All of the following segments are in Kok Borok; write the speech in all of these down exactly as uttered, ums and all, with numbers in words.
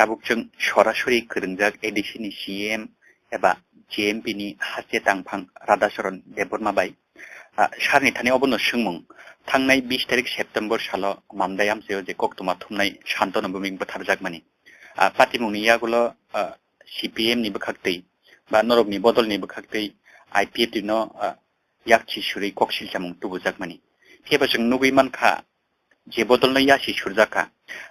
Tabuk chwng sorasori kwrwngjak A D C ni C M eba J M P ni haste tangphang Radhacharan Debbarma bai, ah, sarni thani obono swngmung. Thangnai bis tarik September salo Mandai amchaio je koktwma thumnai Santanu Bhumik bwtharjakmani, ah, patimungni yagulo, ah, C P M ni bwkhaktwi ba norokni bodolni bwkhaktwi I P F T no, ah, yakchi surwi kok silchamung tubujakmani. Phiya ba chwng nugwi mankha, je bodolno yasi surjak kha.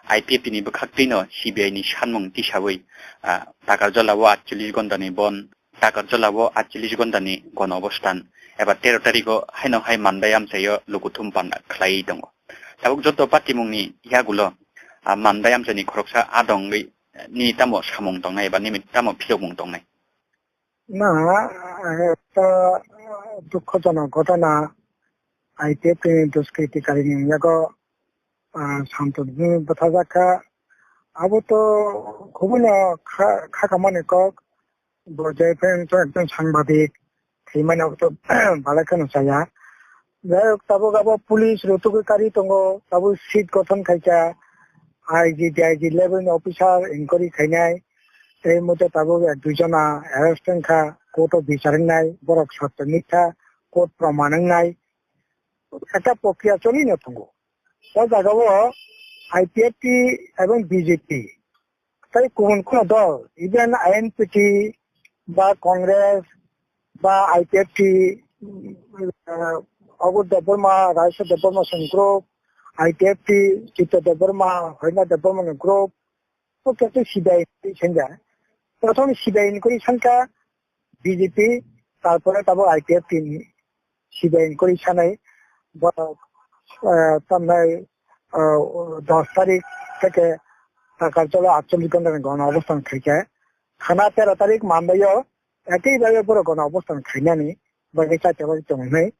I P F T ni bwkhaktwino C B I ni sanmung tisawi, ah, Takarjala o atchollish gondani bon, Takarjala o atchollish gondani gono obostan eba tero tarigo haino hai Mandai amchaio lukuthum panda khlaiwi tongo. Tabuk joto patimungni yagulo, ah, Mandai amchaini khoroksa adongwi, eh, nini tamo samung tongnai eba nini tamo philokmung tongnai? Na, ekta dukhojonok ghotona, I P F T ni duskritikarni yago, ah, Santanu Bhumik bwtharjak kha. Abo to khubui no kha, kha kamani kok, bo je ekjon, ekjon sangbadik, thwimani abo to balai kheno chaya. Jai hok, tabuk abo police rutugwi kari tongo, tabuk seat gothon khaikha, I G, D I G level ni officer inquiry khainai, tei mote tabuk ek dui jona arrest wngkha, court o bichar wngnai, borok sotto mitha, court proman wngnai, ekta prokriya cholino tongo. O jagao I P F T ebong B J P tei kubun kuno dol, even I N P T ba Congress ba I P F T, uh, Agur Debbarma, Raisa Debbarma song group, I P F T, Chitto Debbarma, Hoina Debbarma ni group, o khe C B I senja. Prothom C B I inquiry sankha, B J P, tarpore tabuk I P F T ni C B I inquiry sanai, borok, eh, tamnai, eh, dos tarik theke Takarjala atchollish ghonta ni gono obostan khaikha. Khana tero tarik Mandai o ekei bai borok gono obostan khainani bagwi chaita bagwi tongnai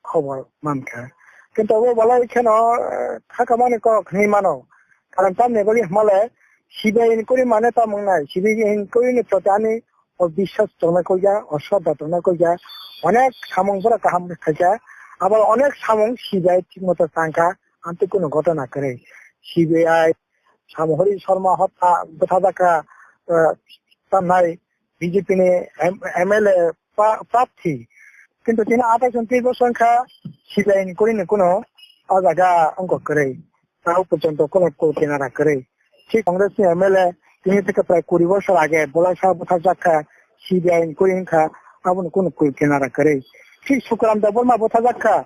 khobor mankha. Kintu obo bolai kheno, eh, kha kamani kok hinwi mano. Karon tamni bagwi hwnmale C B I inquiry mane tamo wngnai, C B I inquiry ni proti ani o biswas tongnai koi ya, o shraddha tongnai koi ya, onek samung pura kaham khaikha, abo onek samung C B I thik moto tangkha, amtwi kunu ghotona kwrwi. C B I Samhori Sharma hotha bwthajakha, eh, tamnai B J P ni M-, M L A pa-, prarthi. Kintu tini athais untris bosor wngkha, C B I inquiry ni kunu o jaga wngkha kwrwi. Tao porjonto kono kul kinara kwrwi. Thik Congress ni M L A tini theke prai kuri bosor age bolaisa bwtharjak kha, C B I inquiry wngkha, abono kunu kul kinara kwrwi. Thik Sukaram Debbarma bwtharjak kha,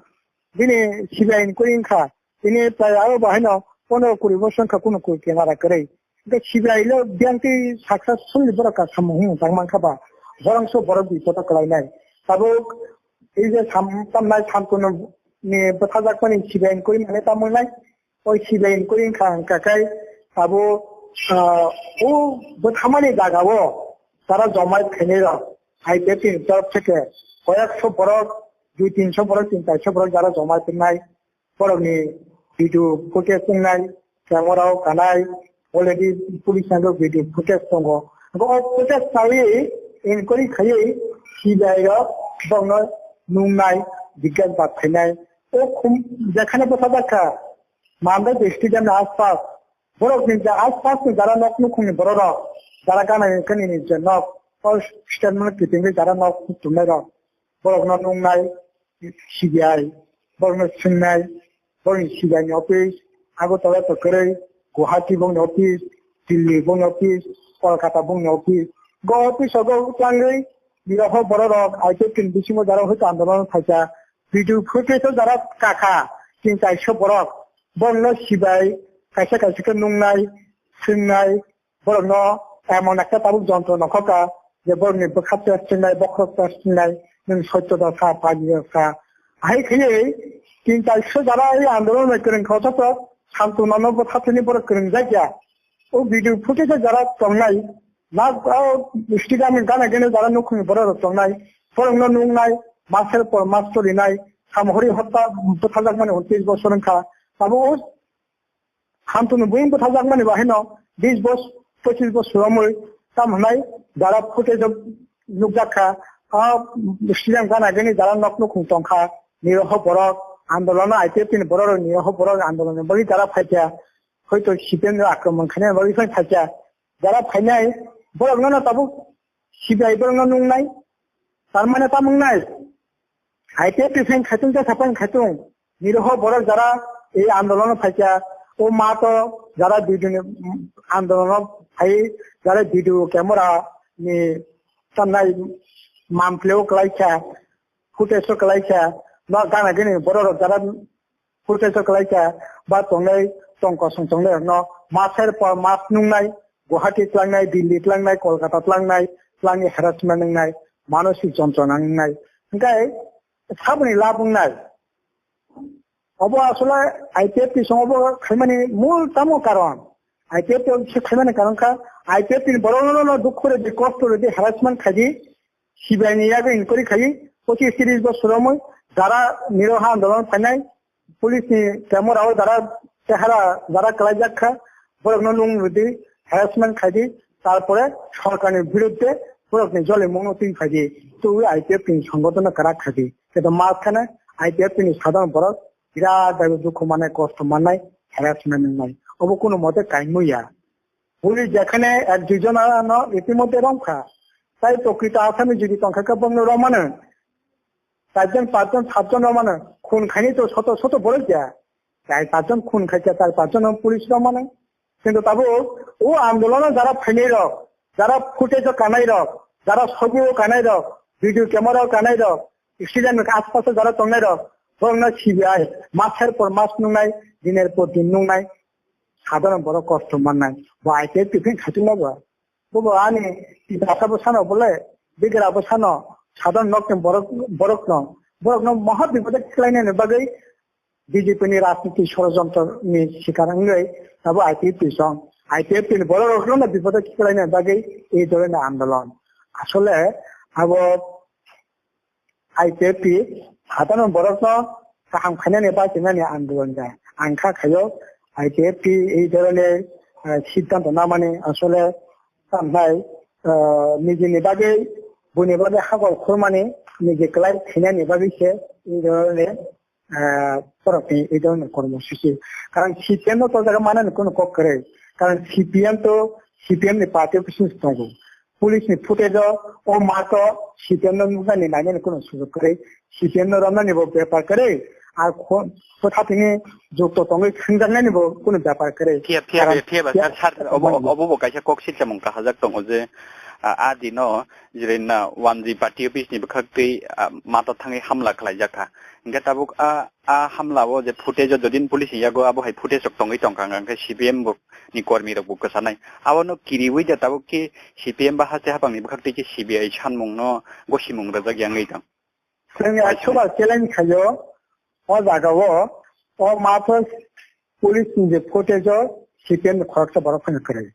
bini C B I inquiry wngkha, tini prai aro bahaino pondro kuri bosor wngkha kunu kul kinara kwrwi. Hingke C B I lo biyangtwi successfully borok kasamung hwnwi tangmankha ba, borokso borok bipodo kwlainai. Tabuk ei je sam-, tamnai Santanu ni bwtharjakmani C B I inquiry mane tamo wngnai, o C B I inquiry wngkha hwnka khe abo, ah, o bwthamani jagao jara jomai khainai rok, I P F T ni torof theke koyekso borok, dui tinso borok, tin charso borok jara jomai tongnai, borokni video footage wngnai, camera o kanai, already police nangkhe video footage tongo. Hwnkhe o footage naiwi inquiry khaiwi C B I rok borokno nungnai, jigyasbad khainai. O khum-, jekhane bwtharjak kha, Mandai district ni aspas, borokni je aspasni jara nok nukhungni bororok, jara gana gani ni je nok, o statement kitingwi jara nok tumnairok, borokno nungnai, C B I, borokno swngnai, borokni C B I ni office, Agartala to kwrwi, Guwahati bongni office, Delhi bongni office, Kolkata bongni office. Go office o go twlangwi, niraho bororok, I P F T ni bisingo jara hoito andolon phaikha, video footage o jara kakha, tin charso borok, borokno C B I, kaisa kaisa khe nungnai, swngnai, borokno emon ekta tabuk jontro nokhoka je borokni bwkha test chingnai, bokhorok test chingnai, nwng soitto da sa, pajni da sa. Hai khaiwi tin charso jara ei andolon bai kwrwng kha, joto Santanu no bwthathani borok kwrwngjak ya. O video footage jara tongnai, na, o, Srigamni gana gana jara nukhungni borok rok tongnai, borokno nungnai, masel por mas tolinai, Samhori hotya bwtharjakmani untris bosor wngkha. Tabuk o Santanu buino bwtharjakmani bahaino bis bos-, pochis bosor romwi tamo hwnai jara footage o nukjak kha. A student gana gini jara nok nukhung tongkha, niraho borok andolono I P F T ni borok rok niraho borok andoloni bagwi jara phaikha, hoito C P M ni akromon khainani bagwi phai phaikha. jara phainai, borokno no tabuk C B I borokno nungnai. Tar mane tamo wngnai, I P F T ni phain khaitung tei sapan khaitung. Niroho borok jara ei andolono phaikha, o ma to jara video ni, mm, andolono phai, jara video camera ni tamnai mampleo klaikha, footage o klaikha, no gana gini borok rok jara footage o klaikha, ba tongnai tong kosong tongnai rokno maser por mas nungnai, Guwahati tlangnai, Delhi tlangnai, Kolkata tlangnai, tlangni harassment wngnai, manosik jontrona wngnai. Hingkai saboni lab wngnai. Obo asole I P F T song obo khaimani mul tamo karon. I P F T se khaimani karon kha, I P F T ni borok no dukhu redi, kosto redi, harassment khaidi, C B I ni yago inquiry khaidi, pochis tris bosor romwi jara niroha andolon phainai, police ni camera o jara chehara jara kalaijak kha, borok no nung redi, harassment khaidi, tarpore sorkar ni birudde borok ni jolimung no twi khaidi, twi I P F T ni songothon no kwrak khaidi. Keto mas khane I P F T ni sadharon borok birat bai dukhu mannai, kosto mannai, harassment wngnai. Obo kunu mote kaimwi ya. Police jekhane ek dui jona no itimodhye romkha. Tai prokrito asami jodi tongkha khe bongno romano. Char jon, pach jon, sat jon romano. Khun khaini to soto soto borok ya. Tai pach jon khun khaikha, tai pach jon police romano. Kintu tabuk o andolono jara phainai rok, jara footage o kanai rok, jara sobi o kanai rok, video camera o kanai rok, student ni aspaso jara tongnai rok, borokno C B I master por mas nungnai, diner por din nungnai, sadharon borok kosto mannai. Bo I P F T ni phain khatung ma bo. Bo bo ani tisa bo sano bole, bigra bo sano, sadharon nokni borok, borokno, borokno moha bipode khlainani bagwi B J P ni rajniti shorojontro ni sikar wngwi abo I P F T song. I P F T ni borok rokno bipodo kiklaina bagwi ei dhoroner andolon. Asole abo I P F T sadharon borokno kaham khainani bachinani andolon jai. Ang kha khayo I P F T ei dhoroner, eh, siddhanto namani asole tamnai, eh, nijini bagwi buini bagwi hagol khurmani niji kwlai khainani bagwi se ei dhoroner ah, borokni ei dhoroner kormosuchi. Karon C P M no to jaga manani kono kok kwrwi. Karon C P M to C P M ni party office ni tongo. Police ni footage o, o ma to C P M no nuknani nainani kono sujok kwrwi. C P M no romnani bo bepar kwrwi. Ar kho-, kothatini jukto tongwi thwngjaknani bo kono bepar kwrwi. Phiya, phiya, Karon phiya ba, phiya sir, sir, obo, obo bo kaisa kok silsamung kahajak tongo je, ah, a dino, Jiren na one G party office ni bwkhak twi, ah, mata thangwi hamla khlaijak kha. Hingkhe tabuk a, a hamla o je footage o jodin police ni yago abo hai footage rok tongwi tongkha, hingkhe C P M bo ni kormi rok bo kwchanai. Abo no kiriwi da tabuk khe C P M ba haste hapang ni bwkhak twi khe C B I sanmung no gosimung rwjak yangwi tong. Chwng Bai actual chwng. Challenge khayo, o jaga o, o mata police ni je footage o C P M ni khoroksa borok phano kwrwi.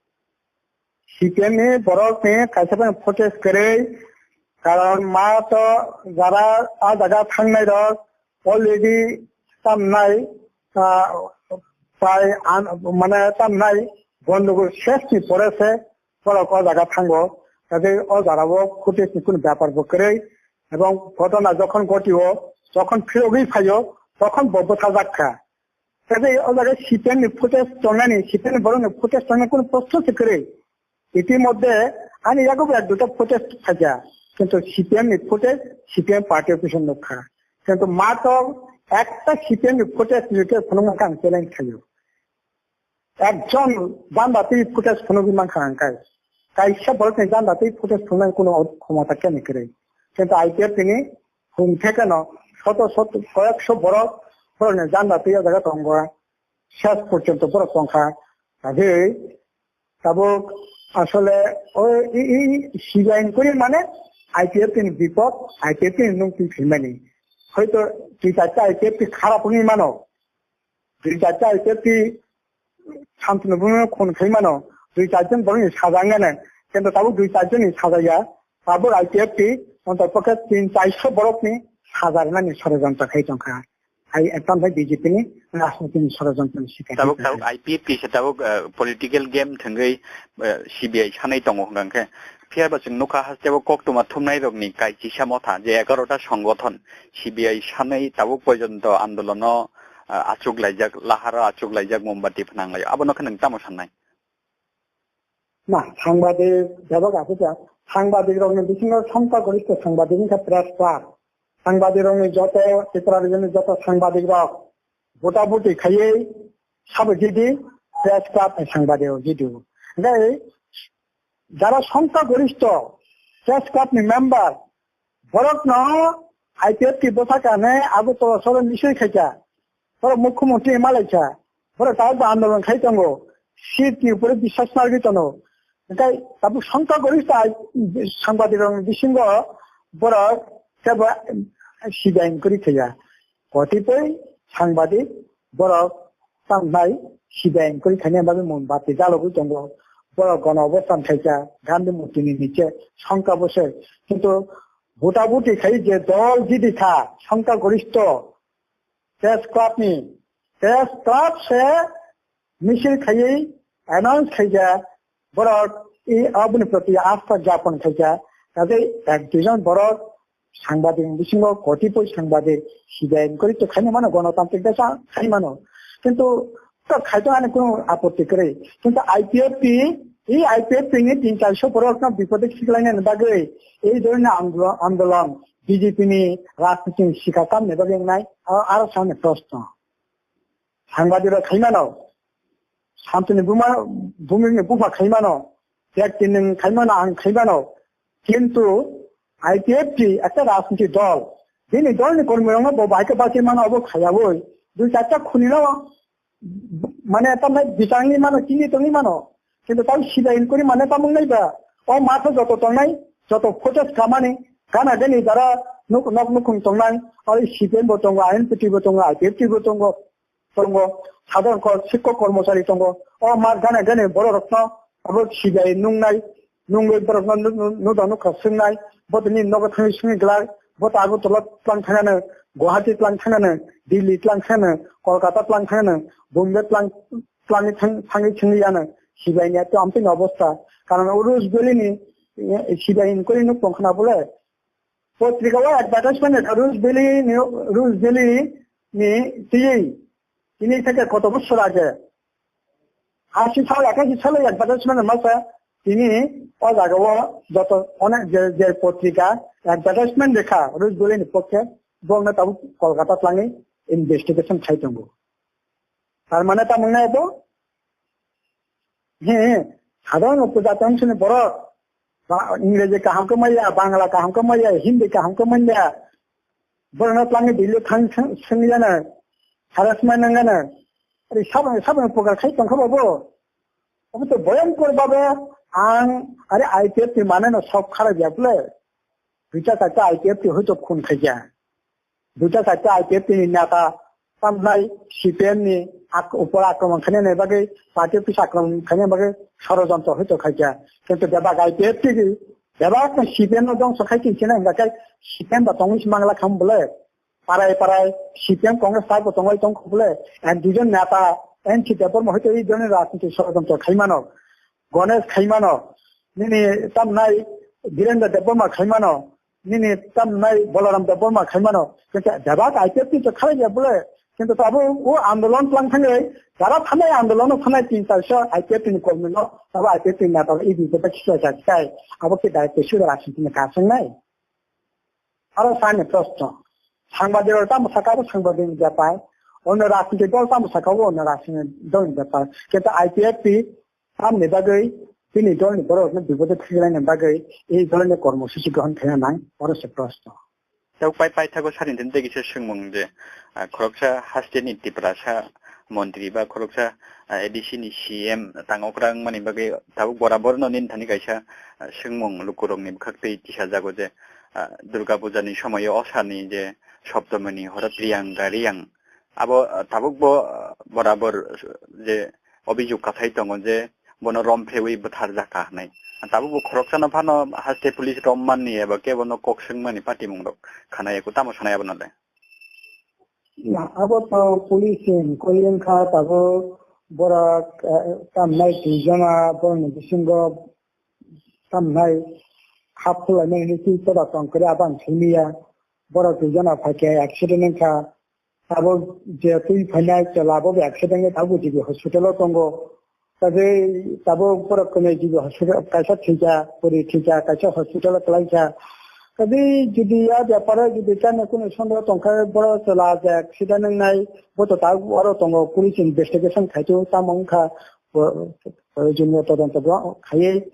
C P M ni borok ni kaisa phano footage kwrwi, karon ma to jara a jaga thangnai rok already tamnai, ah, pai an, mane tamnai gondogol ses ni pore se borok o jaga thango. Kaje o jara o footage ni kunu bepar bo kwrwi, ebong ghotona jokhon ghotio, jokhon phirogwi phaio, tokhon bo bwthajak kha. Kaje o jaga C P M ni footage tongnani, C P M ni borok ni footage tongnani kunu proshno se kwrwi. Itimodhye ani yago bo ek duita footage phaikha, kintu C P M ni footage C P M party office o nukha. Kintu ma to ekta C P M ni footage ni khe phunukna khe ang challenge khaio. Ekjon janda twi footage phunugwi mankha ang kai. Kaisa borok ni janda twi footage phunuknani kunu khomota khe ni kwrwi. Kintu I P F T ni hum thekeno soto soto koyekso borok, borok ni janda twi o jaga tongo. Ses porjonto borok tongkha. Kaje tabuk asole o i, i, i, C B I inquiry mane I P F T ni bipod, I P F T ni nung twi phimani. Hoito dui charta I P F T kharap wngwi mano. Dui charta I P F T Santunu Bhumino khun khai mano. Dui charjon borokni saja wngya nai. Kintu tabuk dui charjonni saja ya. Tabuk I P F T onto pokhe tin chairso borokni saja rwnani sorojontro khai tongkha. Hai, ekdom hai B J P ni rajniti ni sorojontro ni sikar. Tabuk, tabuk I P F T se tabuk, eh, political game thwngwi, eh, C B I sanai tongo hwnkha khe. Phiya ba chwng nukha haste o koktwma thumnai rokni kaisisa motha je egaroh ta songothon C B I sanai tabuk porjonto andolono, eh, achuk laijak, laharo achuk laijak, mombati phnang lai. Abono khe nwng tamo sannai? Na, sangbadik, bebak aswk ya. Sangbadik rokni bisingo songkha goristo sangbadik wngkha press club. Sangbadik rokni joto, Tripura regionni joto sangbadik rok, buta buti khaiwi sabo jidi press club ni sangbadik rok jidi. Hingkhe jara songkha goristo press club ni member, borokno I P F T bwsakani Agartala soro misoi khaikha. Borok mukhyamantri malaikha. Borok tabukbo andolon khai tongo. Seat ni upore biswas narwgwi tongo. Hingkhe tabuk songkha goristo sangbadik rokni bisingo borok kebo C B I inquiry khaiya. Kotipoi sangbadik borok tamnai C B I inquiry khaina bagwi mung bati jalogwi tongo. Borok gono obostan khaikha Gandhi murti ni niche songkha bwsai. Kintu buta buti khai je dol jidi kha songkha goristo press club ni press club se misil khaiwi announce khaikha borok i aboni proti asta japon khaikha. Kaje ek duijon borok sangbadik bisingo kotipoi sangbadik C B I inquiry to khaina mano, gonotantrik desa khai mano. Kintu to khaito ani kunu apotti kwrwi. Kintu I P F T, i I P F T ni tin char sho borokno bipode khiklainani bagwi ei dhoroner andolon, andolon B J P ni rajniti ni sikha tamni bagwi wngnai, aro, aro sani proshno. Sangbadik rok khaimano, Santuni buma, bumikni bupha khaimano, Tek Tinung khaimano, ang khaimano. Kintu I P F T ekta rajniti dol. Bini dolni kormirokno bo bahai khe bachai mano, obo khayawoi. Dui charta khunino, mane, tamni bichangni mano, chini tongwi mano. Kintu tei C B I inquiry mane tamung nai ba. O matha joto tongnai, joto footage kamani, gana gani jara nuk-, nok nukhung tongnai, aro C P M bo tongo, I N P T bo tongo, I P F T bo tongo. tongo, sadharon kor-, sikkok kormochari tongo. O mar gane gane bororokno abo sibai nungnai, nungwi borokno nu-, nu-, nuda nukha swngnai, bo tini nogo thangwi swngwi glak, bo ta Agartala tlang thangnano, Guwahati tlang thangnano, Delhi tlang thangnano, Kolkata tlang thangnano, Bombay tlang, tlangwi thang-, thangwi swngwi yano, sibai ni eto amtwini obostha. Karon o Rose Valley ni, eh, sibai ni kori nuk tong khna bole, Potrika o advertisement rwkha Rose Valley ni, Rose Valley ni twiwi. Tini theke koto bosor age. Ashi sal, ekashi salo advertisement masa tini o jaga o joto onek je, je potrika advertisement rwkha Rose Valley ni pokhe, bongno tabuk Kolkata tlangwi investigation khai tongo. Tar mane tamo wngya bo? He, sadharon upojati ongshoni borok. Ba, Ingreji kaham khe manya, Bangla kaham khe manya, Hindi kaham khe manya. Borokno tlangwi Delhi thang swng-, swngya na, harassment nangya na. Ari sabang, sabang upokar khai tongkha bo bo. Obo to boyongkor babe ang, ari I P F T ni mane no sok kharap ya bole. Duita charta I P F T hoito khun khaikha. Duita charta I P F T ni neta tamnai C P M ni ak-, upor akromon khainani bagwi, party office akromon khainani bagwi sorojontro hoito khaikha. Kintu bebak I P F T ni, bebak no C P M no dongso khai tongchina hingkha khe C P M ba tongwi se mangla kham bole. Parai parai C P M Congress tai bo tongwi tongkha bole. And duijon neta N C Debbarma hoito ei dhoroner rajniti sorojontro khaimano. Ganesh khaimano, nini tamnai Birendra Debbarma khaimano, nini tamnai Balaram Debbarma khaimano, kintu bebak I P F T to khalai ya bole, kintu abo o andolon tlang thangwi, jara thanai andolon o thanai tin char sho I P F T ni kormi no, abo I P F T ni neta rok E D P bai kisa jak kai, abo khe direct to suda rajniti ni kasang nai. Aro sani proshno, sangbadik rok tamo saka abo sangbadik ni bepar, ono rajniti dol tamo saka abo ono rajniti dol ni bepar, kintu I P F T tamni bagwi bini dolni borokno bipode khwlaina bagwi ei dolni kormosuchi grohon khaina nang, oro se proshno. Tei pai paithago sani din tei kisa swngmung je, ah, khoroksa hasteni Tiprasa montri ba khoroksa, ah, A D C ni C M tang okra wngmani bagwi tabuk borabor no nini thani kaisa, ah, swngmung lukurokni bwkhak twi tisajago je, ah, Durga Puja ni somoio osani je Saptamini horo Priyanka Riyang abo, ah, tabukbo, ah, borabor, ah, je obijog kathai tongo je bono romphrewi bwtharjakha hwnwi. Tabukbo khoroksano phano haste police rommanni eba kebono kok swngmani patimungrok khanai, eko tamo sanai abono le? Na, abo to police ni inquiry wngkha, tabuk borok, eh, tamnai twijona borokni bisingo tamnai hap khulaimani hinwi twi toda tong kwrwi abo ang simiya. Borok twijona phaikhe accident wngkha. Abo je twi phainai chwla abo bo accident wngwi tabuk G B hospital o tongo. Kaje tabuk borok kwnwi jibo hospital kaisa thwikha, pori thwikha, kaisa hospital o kwlaikha. Kaje jodi a bepare jodi chani kunu sondeo tongkha, borok chwla je accident wngnai, bo to tabuk oro tongo, police investigation khaito, tamo wngkha, bo-, proyojoniyo todonto bo khaiwi,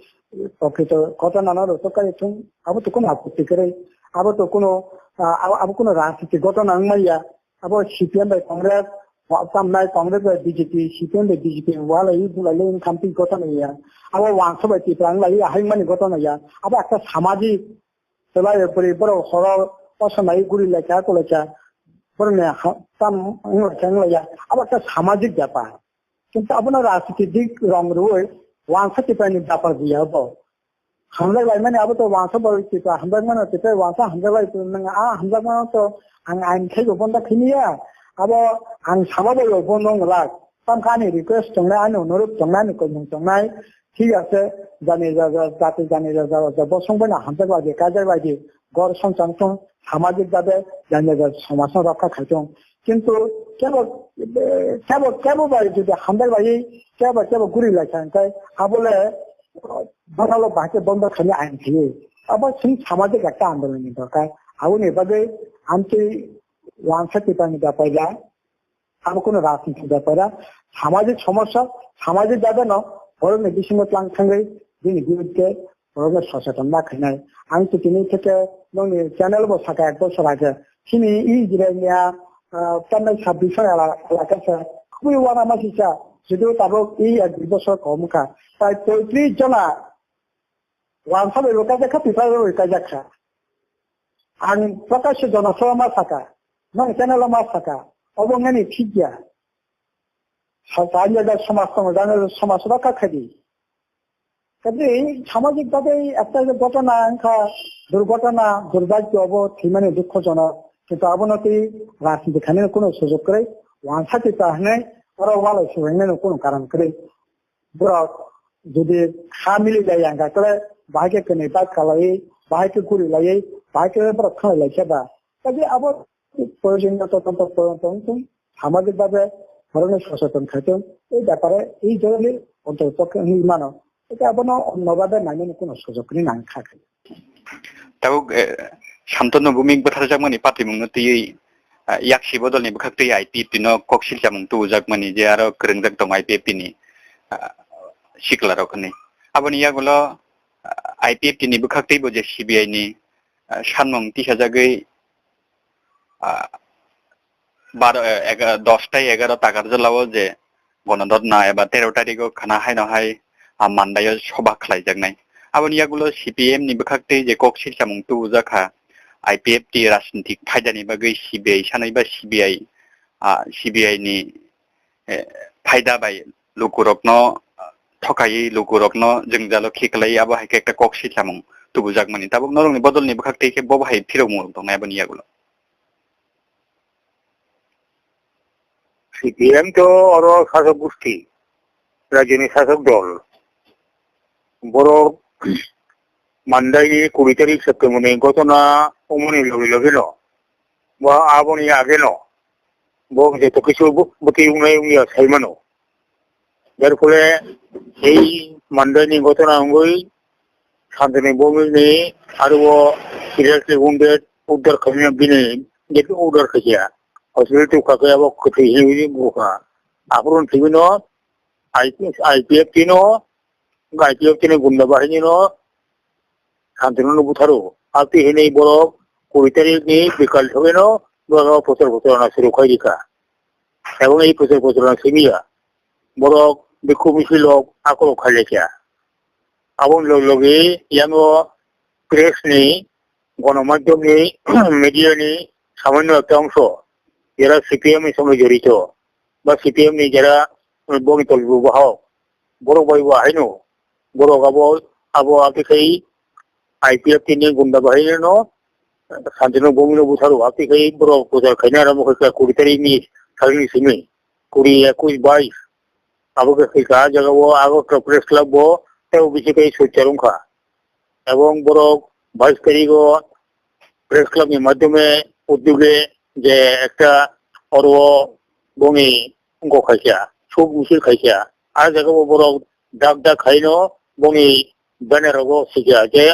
prokrito ghotona no rwchapkha thung, abo to kunu apotti kwrwi, abo to kunu, ah, abo, abo kunu rajniti ghotona wngmaya. Abo C P M bai Congress, wa-, tamnai Congress bai B J P, C P M bai B J P, walai, bulai, wng khamti ghotona ya. Abo wangsa bai Tipra wng lai, ahai mani ghotona ya. Abo ekta samajik, chwla ya puri, borok horo, osa nai, guri lai kha, kulai kha. Borok ni ha-, tam wng lai kha, wng lai ya. Abo ekta samajik bepar. Kintu abono rajniti dik rong rwui, wangsa Tipra ni bepar buya abo. Hamjak laimani abo to wangsa bai Tipra hamjak mano, Tipra wangsa hamjak lai to nang a hamjak mano to ang ain khai bo bonda khini ya. Abo ang sama bai bo bondo nglak. Tam kha ani request tongnai, ani onurot tongnai, ani koimung tongnai. Thik ase, jani ja ja, jati jani ja ja, ja bosong bai na hamjak lai, kajak lai, gor song chang song, samajik babe, jani ja ja somaj no rokha khai tong. Kintu kebo, kebo, kebo bai jodi hamjak lai, kebo, kebo guri lai kha, hingkai abole, Bangalo bahai khe bondo khaina ain khe. Abo chwng samajik ekta andolon ni dorkar. Aboni bagwi amtwi wangsa Tiprani bepara, abo kuno rajniti bepara, samajik somosya, samajik dagano borokni bisingo tlang thangwi bini biruddhe borokno socheton ma khainai. Ang to tini theke nokni channel bo saka ek bosor age. Chini Israel ni a, ah, tamnai sabbish elaka se khubui uanama sisa. Judio tabuk i ek dui bosor kom wngkha. Tai poitris jona wangsa bai bo kaijak kha, Tipra bai bo kaijak kha. Ang Prakasya Jonasabha ma saka, nang channel o ma saka, obo wngmani thik ya. Sa-, sa-, ang jaga somaj tongo, jaga somaj rokha kha di. Kaje samajik bhabe ekta je ghotona wngkha, durghotona, durbhagyo obo thwimani dukhojonok. Kintu abono tei rajniti khainani kuno sujok kwrwi, wangsa Tipra hinwi oro walai subainani kuno karon kwrwi. Borok jodi ha mili jai ang kha khe, bahai khe kwnwi bike kalaiwi, bahai khe guri laiwi, bahai khe borok khalai lai khe ba. Kaje abo proyojoniyo todonto, todonto wng thung, samajik bhabe borokno socheton khai thung, ei bepare ei jorani ontor pokhe wngwi mano. Eke abono onno bhabe nainani kuno sujok hinwi nang kha khe. Tabuk, eh, Santanu Bhumik bwtharjakmani patimungno twiwi, ah, yaksi bodolni bwkhaktwi I P F T no kok silchamung tubujakmani je aro kwrwngjak tongo I P F T ni, ah, siklarok hinwi. Aboni yagulo, ah, I P F T ni bwkhaktwi bo je C B I ni, ah, sanmung tisajagwi, ah, baro, eh, ega-, dos tai egaroh takarjalao je Gonodotna eba tero tarigo khana haino hai, ah, Mandaio soba khlaijaknai. Aboni yagulo C P M ni bwkhaktwi je kok silchamung tubujak kha, I P F T rajnitik phaidani bagwi C B I sanai ba C B I, ah, C B I ni, eh, phaida bai lukurokno, ah, thokaiwi lukurokno jwngjalo khiklaiwi abo hai khe ekta kok silchamung tubujakmani. Tabuk norokni bodolni bwkhaktwi khe bo bahai phirokmungrok tongnai aboni yagulo. C P M to oro sasok gusti, rajyoni sasok dol. Borok Mandaini kuri tarik September ni ghotona wngmani logi logi no, ba aboni age no, bo joto kisu bu-, bwtwi wngnai wngya sai mano. Jar phole ei Mandaini ghotona wngwi Santanu Bhumik ni aro seriously wounded uddar khaina bini get uddar khaikha. Hospital tubukha khe abo kwthwi hinwi bukha. Aphuru thwimino I P F, I P F T no, I P F T ni gunda bahini no Santanu no butharo. Aboni hinwi borok kuri tarik ni bikal thogwi no borok pochor pochor na suru khai rikha. Ebong ei pochor pochor na simiya. Borok bikhu misil rok akorok khai laikha. Aboni log logi yango press ni, gonomadhyom ni, media ni samanyo ekta ongso, jera C P M ni songwi jorito, ba C P M ni jera bongni tolbu bahok, borok bai bo haino, borok abo, abo abikhai I P F T ni gunda bahai no, Santanu Bhumik no butharo, abikhai borok puja khaina aro mokhe kuri tarik ni salni simi, kuri, ekush, bais, abo khe khaika, ah jaga o Agartala Press Club o tei bisi khe soichar wngkha. Ebong borok bais tarik o Press Club ni madhyome udyuge je ekta oro bongni wngkok khaikha, shok misil khaikha, A jaga bo borok dak dak khaino bongni banner rogo sija je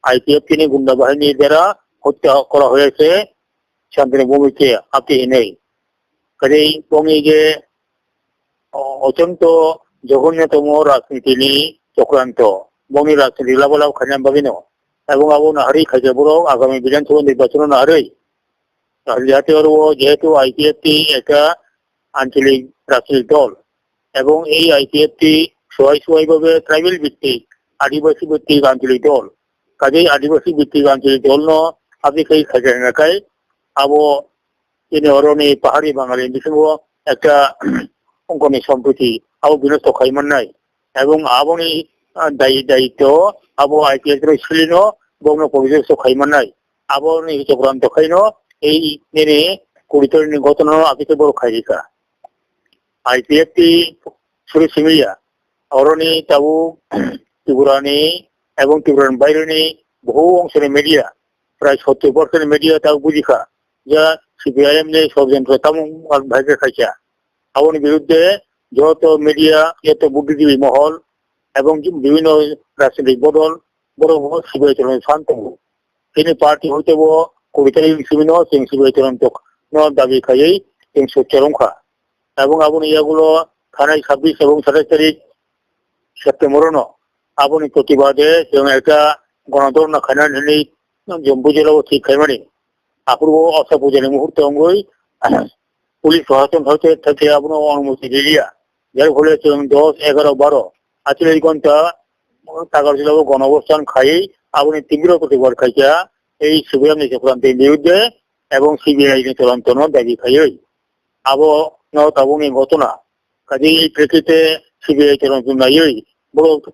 I P F T ni gunda bahini dera hotya kora hoyase Shantini Bhumike ati hinwi. Kadi bongni je o-, ochonto joghonyotomo rajniti ni chokranto. Bongni rajniti labo labo khaina bagwino. Ebong abo naharwi khaija borok agami Bidhan Sabha nirbachon naharwi. Jati oro jehetu I P F T ekta ancholik rajnitik dol. Ebong ei I P F T suai suai babe tribal bhittik, adibasi bhittik ancholik dol. Kajei adibasi bhittik ancholik dol no aboni khai khaija hingkha kai abo chini oroni pahari Bangali bisingo ekta ongkoni sompoti abo binosto khai mannai. Ebong aboni, ah, dai-, daityo abo I P F T rok silino bokno porijesto khai mannai. Aboni chokranto khaino ei nini kuri tarik ni gotona no aboni borok khairika. I P F T suri simiya. Oroni tabuk Tripura ni ebong Tripura ni baire ni bohu ongso ni media, prai sottur percent media tabuk bujikha. Ja C P I M ni sodjantro tamo bhai khe khaisa. Aboni birudde joto media, joto buddhijibi mohol ebong bibhinno rajnitik bodol borok bo C B I tolon san tongo. Chini party hoite bo kuri tarik simino chwng C B I tolon tok no dabi khaiwi chwng sochar wngkha. Ebong aboni yagulo thanai sabbish ebong satais tarik September no aboni protibade chwng ekta gonodorna khainani hinwi Jombu jela o thik khaimani. Aphuru o Osta Puja ni muhurto wngwi police prohason hoite thakhe abono onumoti riliya. Jar phole chwng dos, egaro, baro, achilai ghonta Tagarjila o gonobostan khai aboni tibro protibad khaikha ei C B I M ni chokranti birudde ebong C B I ni tolontono dabi khaiwi. Abo no tabukni gotona. Kaje ei prekite C B I tolonto naiwi borok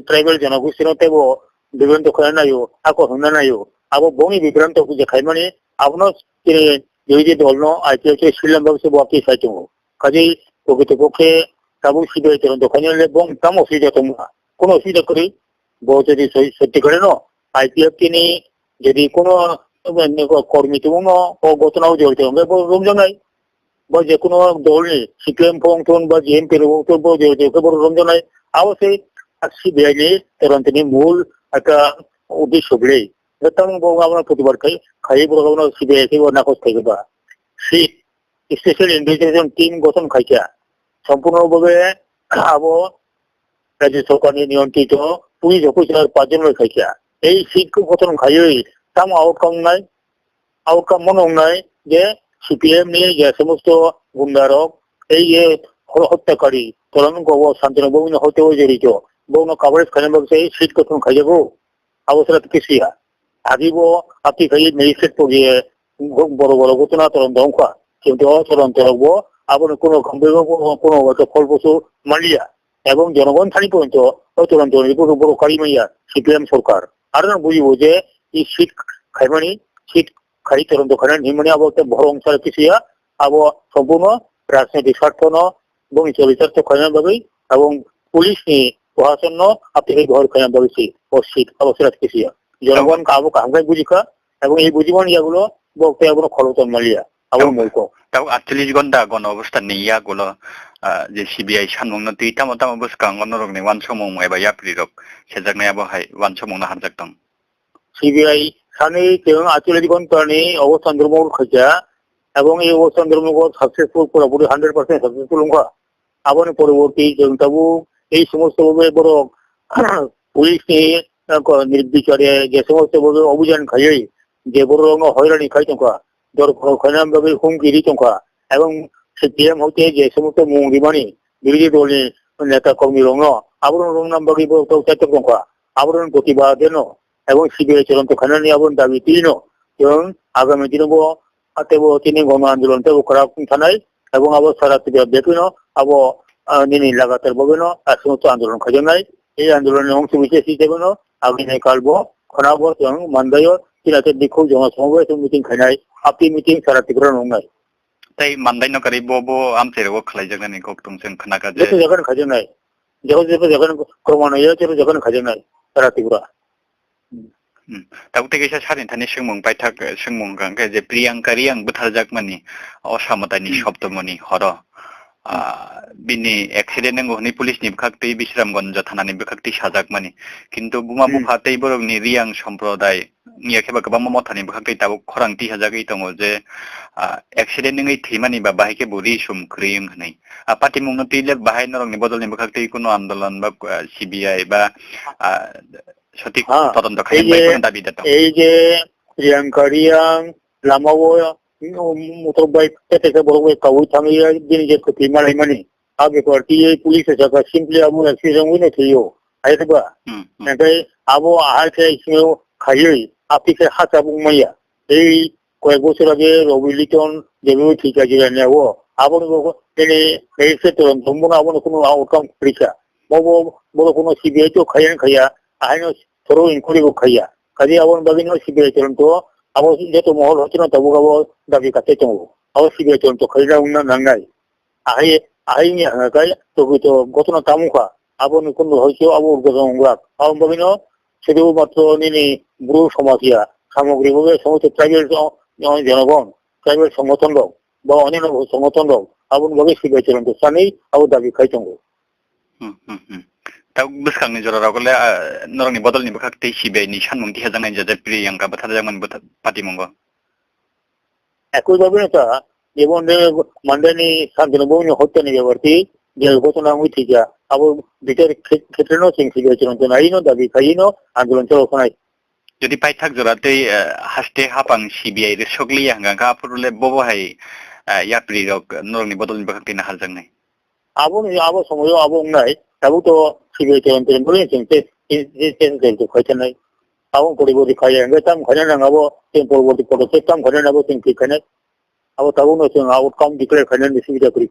tribal jonogostino teibo bibranto khaina naio, ako hwnna naio. Abo bongni bibranto je khaimani abono chini birodhi dolno I P F T silambak se bo apni sai tongo. Kaje prokito pokhe tabuk C B I tolonto khaina le bong tamo osubida tongma. Kono osubida kwrwi. Bo jodi soi-, sotti kare no, I P F T ni jodi kono, eh, kormi tongmo no, o gotona o jorito hingke bo romjaknai. Bo je kono dol ni, C P M phone thun ba G M P rok thun bo jorito hingke bo romjaknai. Abo se C B I ni tolonto ni mul ekta uddesho bwlai. Tamo bo abono protibad khai, khai bo abono C B I khe bo nakhos khai ba. Seat, Special Investigation Team gothon khaikha. Sompurno bhabe abo Rajya Sorkarni niyontito police officer pachjon bai khaikha. Ei seat khe gothon khaiwi tamo outcome wngnai, outcome bono wngnai je C P M ni je somosto gunda rok, ei je ho-, hotyakari, tolong gobo Santanu Bhumino hotya o jorito, bono coverage khaina bagwi se seat gothon khaijago. Abo sara kisiya. Agi bo apni khai magistrate pogye borok borok gotona tolonto wngkha. Kintu o tolonto rok bo aboni kuno khambai bo kuno waisa phol busu manliya. Ebong jonogon thani pointo o tolonto ni borok borok kari manya C P M sorkar. Aro no bujibo je i seat khaimani seat khai tolonto khainani hinmani abo te borok wngsa kisiya. Abo sompurno rajnaitik sartho no bongni choritar to khaina bagwi abong police ni prohason no apni khai bohor khaina bagwi si o seat abo sara kisiya. Jonogon ka abo kaham khai bujikha. Ebong ei bujimani yagulo bo tei abono khoroktham manliya. Abo Tabuk, mulko. Tabuk aatchalish ghonta gono obostha ni yagulo, ah, je C B I sanmung no twi tamo tamo bwskango norok ni uansukmung eba yapri rok sejaknai abo hai uansukmung no hamjak tong. C B I sani chwng aatchalish ghonta ni obosthan dhormo khaikha. Ebong ei obosthan dhormo successful pura puri hundred percent successful wngkha. Aboni poroborti chwng tabuk ei somosto bhabe borok police ni, eh, ko-, nirbichare je somosto bhabe obhijan khaiwi je borok rokno hoirani khai tongkha, dorkhoro khaina bagwi humki ri tongkha, ebong C P M hoite je somosto mung rimani birodhi dolni neta kormi rokno aborok rwngna bagwi borok tok chaitok tongkha, aborokni protibad no ebong C B I tolonto khainani aboni dabi twino chwng agami dino bo teibo tini gono andolon teibo kwrak wng thanai. Ebong abo sara Tripura bebino abo, ah, nini lagatar bebino aswk andolon khaijaknai. Ei andolon ni ongsi bise si tebino agini kalbo khwnabo chwng mandaio, chini ate bikhu joma somobai meeting khainai, apni meeting sara Tripura nungnai. Tei mandaino kwrwi bo, bo amchairok khlaijaknani kok tong chwng khnakha je. Joto jagano khaijaknai. Joto, joto jagano kwrwngmano ya, joto jagano khaijaknai sara Tripura. Hmm. Tabuk tei kaisa sari thani swngmung paithak, eh, swngmung hwnkha hwnkhe je Priyanka Reang bwtharjakmani o samataini Hmm. Soptomoni horo. ah, bini accident wngo hwnwi police ni bwkhak twi Bisramganj thana ni bwkhak twi sajak mani. Kintu buma Hmm. bupha tei borok ni Riyang somprodai wngya khe ba kwbangma motha ni bwkhak twi tabuk khorang twi sajagwi tongo je, ah, accident wngwi thwimani ba bahai khe bo ri sum kwrwi wng hwnwi. Ah, patimung no twi le bahai norok ni bodol ni bwkhak twi kuno andolon ba, ah, C B I ba, ah, sotik Ha, todonto ei khainai je, bai kheno dabi da tongo. Ei je Priyanka Riyang lama o, um, motor bike tete khe borok bai kaui thangwi bini je kwtwi malaimani. A bepar twi police saka simply abo accident wngwi no thwiyo. Hai khe ba? Hmm, hmm. Hingke abo ahai khe sino khaiwi aphi khe ha chabuk maya. Ei koyek bochor age Robi Liton jebu thika jira ne o. Abo ni bo tene ei se toron thumbo na abo no kuno outcome krika. Bo bo bo kuno C B I to khaya khaya ahai no thoro inquiry bo khaya. Kadi abo ni bagwi no C B I toron to abo joto mohol hochno tabuk abo dabi kate tongo. Abo C B I toron to khaya na nangnai. Ahai, ahai ni hwnka khe togwi to gotno tamo kha. Abo ni kundu hoicho abo urgo jong wngwak. Abo bagwino sudu matro nini bru somaj ya. Samogri bo somosto tribal jo-, jo-, jonogon, tribal songothon rok, ba onino songothon rok. Aboni bagwi sibai chwrwng to sanwi abo dabi khai tongo. Hmm, hmm, hmm. Ta bwskangni jora rok le, ah, norokni bodolni bwkhak tei sibai ni sanmung tiha jangnai jajak Priyanka bwtharjakmani bwtha-, patimungo. Ekoi bhabe no ta, jemon de Monday ni Santanu Babu ni hotya ni byabar ti jel ghotona wngwi thwikha, abo bichar khe-, khetre no chwng sibai chwrwng tongnai no dabi khaiwi no andolon cholo khanai. Jodi paithak jora tei, eh, haste hapang C B I rwsok liya hwnkha khe aphuru le bobo hai, eh, yapri rok norokni bodolni bwkhak twi naharjaknai. Abo ni, abo somoyo abo wngnai, tabuk to sibai tolon tolon bole chwng tei, tei, tei, tei, tei, tei, khai thanai. Abo poriborti khaiya, hingke tam khaina nang abo, tei poriborti podostep tam khaina nang abo chwng thik khainai. Abo tabuk no chwng outcome declare khainani subida kwrwi.